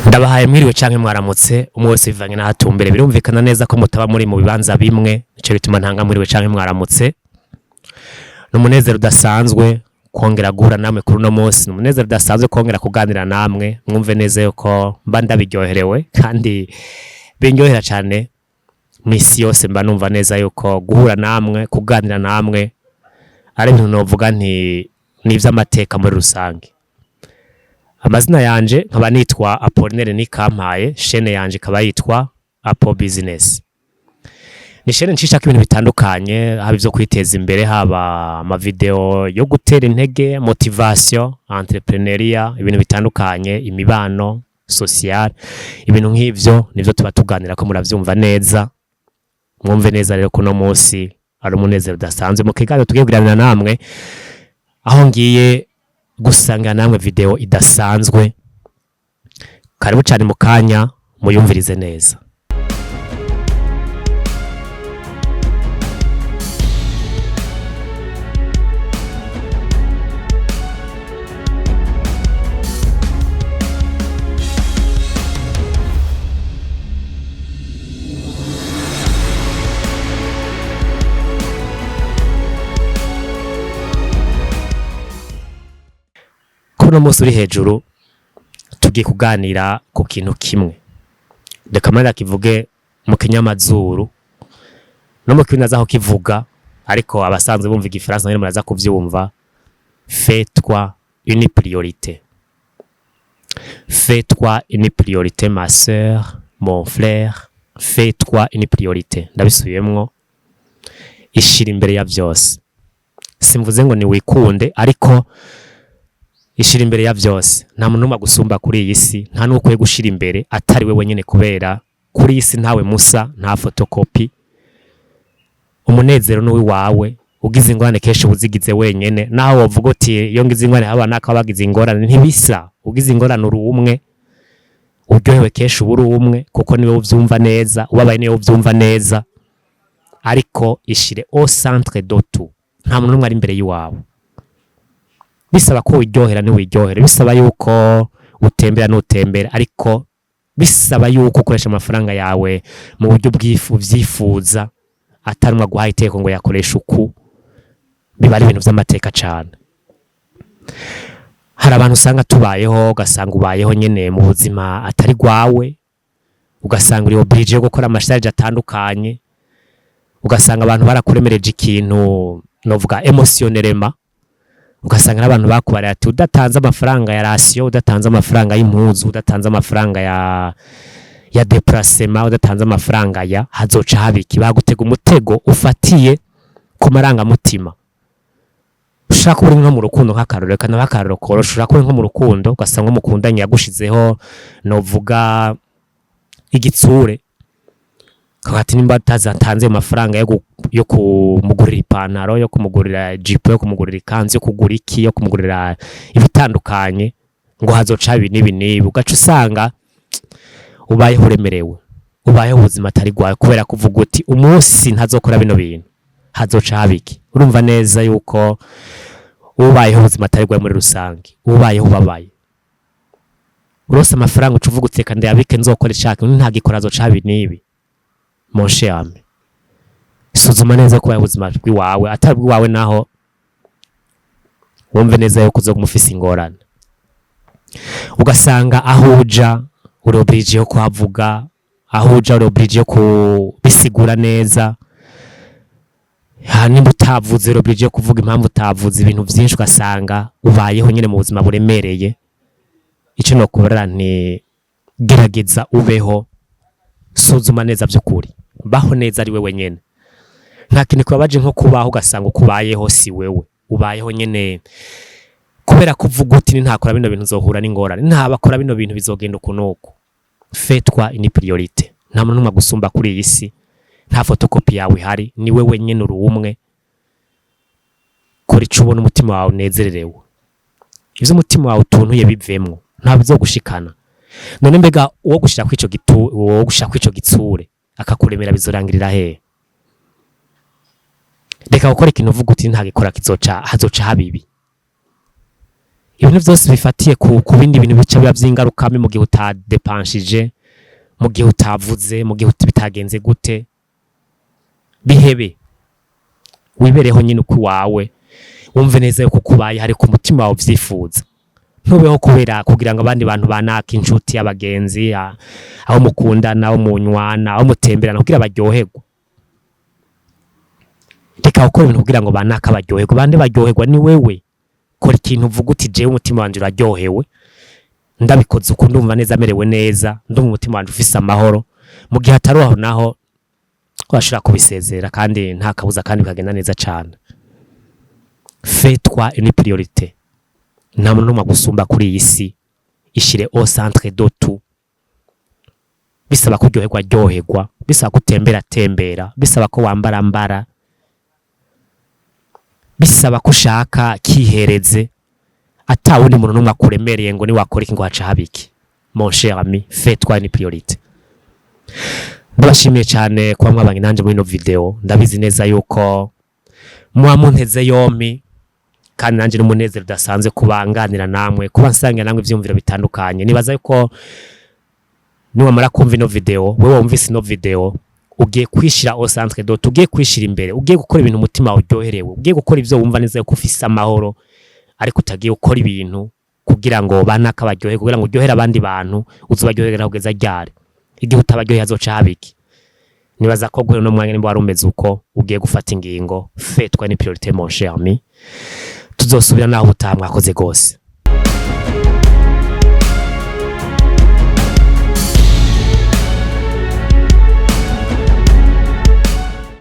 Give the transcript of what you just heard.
Ndabahaye mwiriwe canke mwaramutse, umwe wese bivanye n'aho atumbere. Birumvikana neza ko mutaba muri mu bibanza bimwe, nico bituma ntanga mwiriwe canke mwaramutse. Ni umunezero udasanzwe kongera guhura namwe kuri uno munsi, ni umunezero udasanzwe kongera kuganira namwe. Mwumve neza yuko mba ndabiryoherewe kandi bindyohera cane. Misi yose mba numva neza yuko guhura namwe, kuganira namwe ari ibintu novuga nti ni ivy'amateka muri rusange. Amazina yanje nkaba nitwa Apollinaire Nikampaye, chaîne yanje ikaba yitwa Apo Business. Ni chaîne nshishako ibintu bitandukanye, haba ivyo kwiteza imbere, haba amavideo yo gutera intege, motivation, entrepreneuriat, ibintu bitandukanye, imibano social, ibintu nk'ivyo nivyo tuba tuganira ko muravyumva neza. Mwumve neza rero ko uno munsi ari umunezero udasanzwe mu kiganiro tugiye kuganira namwe, aho ngiye gusangira namwe video idasanzwe. Karibu cyane, mu kanya muyumvirize neza. Kuri uno munsi uri hejuru tugiye kuganira ku kintu kimwe, reka mara kivuge mu kinyamazuru no mu kirundi aho kivuga, ariko abasanzwe bumva igifaransa nyene muraza kuvyumva. Fais-toi une priorité, fais-toi une priorité, ma sœur, mon frère, fais-toi une priorité. Ndabisubiyemwo: ishira imbere ya vyose. Simvuze ngo ni wikunde, ariko ishira imbere ya vyose. Nta muntu n'umwe agusumba kuri iyi si, nta n'ukwiye gushira imbere atari we wenyene, kubera kuri iyi si ntawe musa, nta photocopie. Umunezero ni uwawe. Ugize ingorane kenshi uba uzigize wenyene, naho wovuga uti iyo ngize ingorane haba naka bagize ingorane, ntibisa. Ugize ingorane uri umwe, uryohewe kenshi uba uri umwe, kuko niwe uvyumva neza, ubabaye niwe uvyumva neza. Ariko ishire au centre de tout, nta muntu n'umwe ari imbere y'iwawe. Bisaba ko wiryohera ntiwiryohere, bisaba yuko utembera n'utembera, ariko bisaba yuko ukoresha amafaranga yawe mu buryo bwifu vyifuza, atari umwe aguhaye iteko ngo yakoresha uku. Biba ari ibintu vy'amateka cane. Hari abantu usanga tubayeho, ugasanga ubayeho nyene mu buzima atari gwawe, ugasanga uri obligé yo gukora ama charges atandukanye, ugasanga abantu barakuremereje ikintu novuga émotionnellement, ugasanga n'abantu bakubariye ati udatanze amafaranga ya ration, udatanze amafaranga y'impuzu, udatanze amafaranga ya déplacement, udatanze amafaranga ya hazoca habiki. Bagutega umutego ufatiye ku marangamutima. Ushaka kuba uri nko mu rukundo, nk'akarorero, reka nawe akarorero koroshe, ushaka kuba uri nko mu rukundo, ugasanga uwo mukundanye yagushizeho novuga igitsure, ati nimba atatanze ayo mafaranga yo kumugurira ipantaro, yo kumugurira jipo, yo kumugurira ikanzu, yo kugura iki, yo kumugurira ibitandukanye, ngo hazoca ibi n'ibi n'ibi, ugaca usanga ubayeho uremerewe, ubayeho ubuzima atari gwawe, kubera kuvuga uti umunsi ntazokora bino bintu hazoca haba iki. Urumva neza yuko ubayeho ubuzima atari gwawe muri rusange, ubayeho ubabaye. Urose amafaranga uca uvuga uti reka ndayabike nzokora ishaka, ntagikora hazoca haba ibi n'ibi. Mon cher ami, suzuma neza ko ubayeho ubuzima bw'iwawe, atari bw'iwawe naho wumve neza yuko uzoguma ufise ingorane. Ugasanga aho uja uri obligé yo kuhavuga, aho uja uri obligé yo kubisigura neza. Ha, nimba utavuze uri obligé yo kuvuga impamvu utavuze, ibintu vyinshi. Ugasanga ubayeho nyene mu buzima buremereye. Ico nokubarira nti gerageza ubeho, suzuma neza vy'ukuri, baho neza ari wewe nyene. Nta kintu kibabaje nko kubaho ugasanga uko ubayeho si wewe ubayeho nyene, kubera kuvuga uti ntakora bino bintu nzohura n'ingorane, ntabakora bino bintu bizogenda uku n'uku. Fais-toi une priorité. Nta muntu n'umwe agusumba kuri iyi si, nta photocopie yawe ihari, ni wewe nyene, uri umwe. Kora ico ubona umutima wawe unezererewe, ivyo umutima wawe utuntuye bivemwo, nta bizogushikana. None mbega uwo gushira kwico gitu, uwo gushira kwico gitsure akakuremera, bizorangirira hehe? Reka gukora ikintu uvuga uti ntagikora kizoca hazoca habibi. Ibintu byose bifatiye ku bindi bintu bica biba vy'ingaruka mbi mu gihe utadepanshije, mu gihe utavuze, mu gihe bitagenze gute, bihebe. Wibereho nyine uko iwawe, wumve neza yuko uko ubaye hari ku mutima wawe uvyifuza. Ntubeho kubera kugira ngo abandi bantu banaka, inshuti, abagenzi, aho mukundana, aho munywana, aho mutemberana, kugira baryoherwe. Reka gukora ibintu kugira ngo banaka baryoherwe. Bande baryoherwa? Ni wewe. Kora ikintu uvuga uti: "Jewe umutima wanje uraryohewe ndabikoze uku, ndumva neza, amerewe neza, ndumva umutima wanje ufise amahoro." Mu gihe atari aho naho, washobora kubisezera kandi nta kabuza, kandi bikagenda neza cane. Fais-toi une priorité. Nta muntu n'umwe agusumba kuri iyi si. Ishire au centre de tout. Bisaba kuryoherwa, ryoherwa. Bisaba gutembera, tembera. Bisaba ko wambara, mbara. Bisaba ko ushaka, kihereze, ata wundi muntu n'umwe akuremereye ngo niwakora iki ngo haca haba iki. Mon cher ami, fais-toi une priorité. Ndabashimiye cyane kuba mwabanye nanje muri ino video. Ndabizi neza yuko muba munteze yompi, kandi nanjye n'umunezero udasanzwe kuba nganira namwe, kuba nsangira namwe ivyiyumviro bitandukanye. Nibaza yuko niwamara kumva ino video, wewe wumvise ino video, ugiye kwishira au centre de tout, ugiye kwishira imbere, ugiye gukora ibintu umutima wawe uryoherewe, ugiye gukora ivyo wumva neza yuko ufise amahoro, ariko utagiye gukora ibintu kugira ngo banaka baryohe, kugira ngo uryohere abandi bantu. Uzobaryohera kugeza ryari? Igihe utabaryoheye hazoca haba iki? Nibaza ko guhera uno mwanya, nimba wari umeze uko, ugiye gufata ingingo. Fais-toi une priorité, mon cher ami. Tuzosubira naho ubutaha. Mwakoze gose.